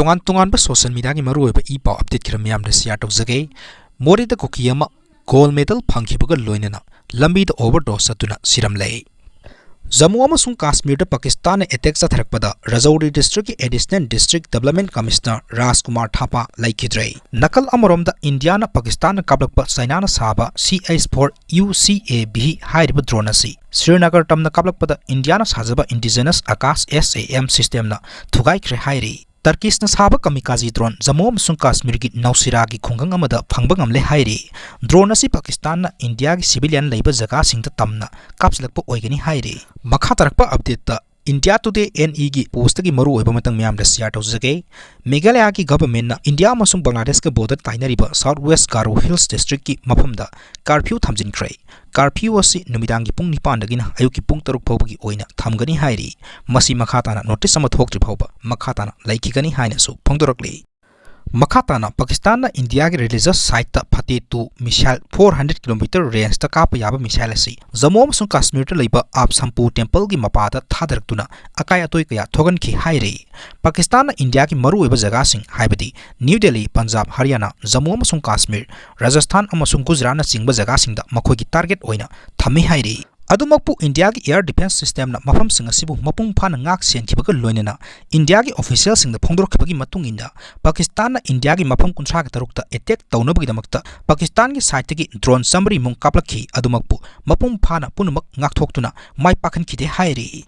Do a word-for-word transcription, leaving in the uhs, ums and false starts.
ꯇꯣꯉꯥꯟ ꯇꯣꯉꯥꯟꯕ social mediaꯒꯤ ꯃꯔꯨꯑꯣꯏꯕ ꯏ ꯄꯥꯎ update ꯈꯔ ꯃꯌꯥꯝꯗ share ꯇꯧꯖꯒꯦ꯫ ꯃꯣꯔꯦꯗ ꯀꯨꯀꯤ ꯑꯃ gold medal ꯐꯪꯈꯤꯕꯒ ꯂꯣꯏꯅꯅ ꯂꯝꯕꯤꯗ overdose ꯆꯠꯇꯨꯅ ꯁꯤꯔꯝꯂꯦ꯫ ꯖꯝꯃꯨ ꯑꯃꯁꯨꯡ ꯀꯥꯁꯃꯤꯔꯗ ꯄꯥꯀꯤꯁꯇꯥꯟꯅ attack ꯆꯠꯊꯔꯛꯄꯗ ꯔꯥꯖꯧꯔꯤ districtꯀꯤ Additional District Development Commissioner ꯔꯥꯖꯀꯨꯃꯥꯔ ꯊꯥꯄꯥ ꯂꯩꯈꯤꯗ꯭ꯔꯦ꯫ ꯅꯥꯀꯜ ꯑꯃꯔꯣꯝꯗ ꯏꯟꯗꯤꯌꯥꯅ ꯄꯥꯀꯤꯁꯇꯥꯟꯅ ꯀꯥꯞꯂꯛꯄ ꯆꯥꯏꯅꯥꯅ ꯁꯥꯕ C H four U C A V ꯍꯥꯏꯔꯤꯕ drone ꯑꯁꯤ ꯁ꯭ꯔꯤꯅꯒꯔ ꯇꯝꯅ ꯀꯥꯞꯂꯛꯄꯗ ꯏꯟꯗꯤꯌꯥꯅ ꯁꯥꯖꯕ indigenous Akash SAM systemꯅ ꯊꯨꯒꯥꯏꯈ꯭ꯔꯦ ꯍꯥꯏꯔꯤ꯫ ꯇꯔꯀꯤꯁꯅ ꯁꯥꯕ kamikaze drone ꯖꯝꯃꯨ ꯑꯃꯁꯨꯡ ꯀꯥꯁꯃꯤꯔꯒꯤ ꯅꯧꯁꯤꯔꯥꯒꯤ ꯈꯨꯡꯒꯪ ꯑꯃꯗ ꯐꯪꯕ ꯉꯝꯂꯦ ꯍꯥꯏꯔꯤ꯫ Drone ꯑꯁꯤ ꯄꯥꯀꯤꯁꯇꯥꯟꯅ ꯏꯟꯗꯤꯌꯥꯒꯤ civilian ꯂꯩꯕ ꯖꯒꯥꯁꯤꯡꯗ ꯇꯝꯅ ꯀꯥꯞꯁꯤꯜꯂꯛꯄ ꯑꯣꯏꯒꯅꯤ ꯍꯥꯏꯔꯤ꯫ ꯃꯈꯥ ꯇꯥꯔꯛꯄ updateꯇ India Today N Eꯒꯤ postꯇꯒꯤ ꯃꯔꯨꯑꯣꯏꯕ ꯃꯇꯥꯡ ꯃꯌꯥꯝꯗ share ꯇꯧꯖꯒꯦ꯫ ꯃꯦꯘꯥꯂꯌꯥꯒꯤ governmentꯅ ꯏꯟꯗꯤꯌꯥ ꯑꯃꯁꯨꯡ ꯕꯪꯒ꯭ꯂꯥꯗꯦꯁꯀ border ꯇꯥꯏꯅꯔꯤꯕ South West Garo Hills districtꯀꯤ ꯃꯐꯝꯗ curfew ꯊꯝꯖꯤꯟꯈ꯭ꯔꯦ꯫ Curfew ꯑꯁꯤ ꯅꯨꯃꯤꯗꯥꯡꯒꯤ ꯄꯨꯡ ꯅꯤꯄꯥꯟꯗꯒꯤꯅ ꯑꯌꯨꯛꯀꯤ ꯄꯨꯡ ꯇꯔꯨꯛ ꯐꯥꯎꯕꯒꯤ ꯑꯣꯏꯅ ꯊꯝꯒꯅꯤ ꯍꯥꯏꯔꯤ꯫ ꯃꯁꯤ ꯃꯈꯥ ꯇꯥꯅ notice ꯑꯃ ꯊꯣꯛꯇ꯭ꯔꯤ ꯐꯥꯎꯕ ꯃꯈꯥ ꯇꯥꯅ ꯂꯩꯈꯤꯒꯅꯤ ꯍꯥꯏꯅꯁꯨ ꯐꯣꯡꯗꯣꯔꯛꯂꯤ꯫ ꯃꯈꯥ ꯇꯥꯅ ꯄꯥꯀꯤꯁꯇꯥꯟꯅ ꯏꯟꯗꯤꯌꯥꯒꯤ religious siteꯇ Fateh two missile four hundred kilometer rangeꯇ ꯀꯥꯞꯄ ꯌꯥꯕ missile ꯑꯁꯤ ꯖꯝꯃꯨ ꯑꯃꯁꯨꯡ ꯀꯥꯁꯃꯤꯔꯗ ꯂꯩꯕ ꯑꯥꯞꯁꯝꯄꯨ templeꯒꯤ ꯃꯄꯥꯗ ꯊꯥꯗꯔꯛꯇꯨꯅ ꯑꯀꯥꯏ ꯑꯇꯣꯏ ꯀꯌꯥ ꯊꯣꯛꯍꯟꯈꯤ ꯍꯥꯏꯔꯤ꯫ ꯄꯥꯀꯤꯁꯇꯥꯟꯅ ꯏꯟꯗꯤꯌꯥꯒꯤ ꯃꯔꯨꯑꯣꯏꯕ ꯖꯒꯥꯁꯤꯡ ꯍꯥꯏꯕꯗꯤ ꯅ꯭ꯌꯨ ꯗꯦꯜꯂꯤ, ꯄꯟꯖꯥꯕ, ꯍꯔꯤꯌꯥꯅꯥ, ꯖꯝꯃꯨ ꯑꯃꯁꯨꯡ ꯀꯥꯁꯃꯤꯔ, ꯔꯥꯖꯁꯊꯥꯟ ꯑꯃꯁꯨꯡ ꯒꯨꯖꯔꯥꯠꯅꯆꯤꯡꯕ ꯖꯒꯥꯁꯤꯡꯗ ꯃꯈꯣꯏꯒꯤ target ꯑꯣꯏꯅ ꯊꯝꯃꯤ ꯍꯥꯏꯔꯤ꯫ ꯑꯗꯨꯃꯛꯄꯨ ꯏꯟꯗꯤꯌꯥꯒꯤ air defence systemꯅ ꯃꯐꯝꯁꯤꯡ ꯑꯁꯤꯕꯨ ꯃꯄꯨꯡ ꯐꯥꯅ ꯉꯥꯛ ꯁꯦꯟꯈꯤꯕꯒ ꯂꯣꯏꯅꯅ ꯏꯟꯗꯤꯌꯥꯒꯤ officialꯁꯤꯡꯗ ꯐꯣꯡꯗꯣꯔꯛꯈꯤꯕꯒꯤ ꯃꯇꯨꯡ ꯏꯟꯅ ꯄꯥꯀꯤꯁꯇꯥꯟꯅ ꯏꯟꯗꯤꯌꯥꯒꯤ ꯃꯐꯝ ꯀꯨꯟꯊ꯭ꯔꯥꯒ ꯇꯔꯨꯛꯇ attack ꯇꯧꯅꯕꯒꯤꯗꯃꯛꯇ ꯄꯥꯀꯤꯁꯇꯥꯟꯒꯤ sideꯇꯒꯤ drone ꯆꯥꯃꯔꯤꯃꯨꯛ ꯀꯥꯞꯂꯛꯈꯤ꯫ ꯑꯗꯨꯃꯛꯄꯨ ꯃꯄꯨꯡ ꯐꯥꯅ ꯄꯨꯝꯅꯃꯛ ꯉꯥꯛꯊꯣꯛꯇꯨꯅ ꯃꯥꯏ ꯄꯥꯛꯍꯟꯈꯤꯗꯦ ꯍꯥꯏꯔꯤ꯫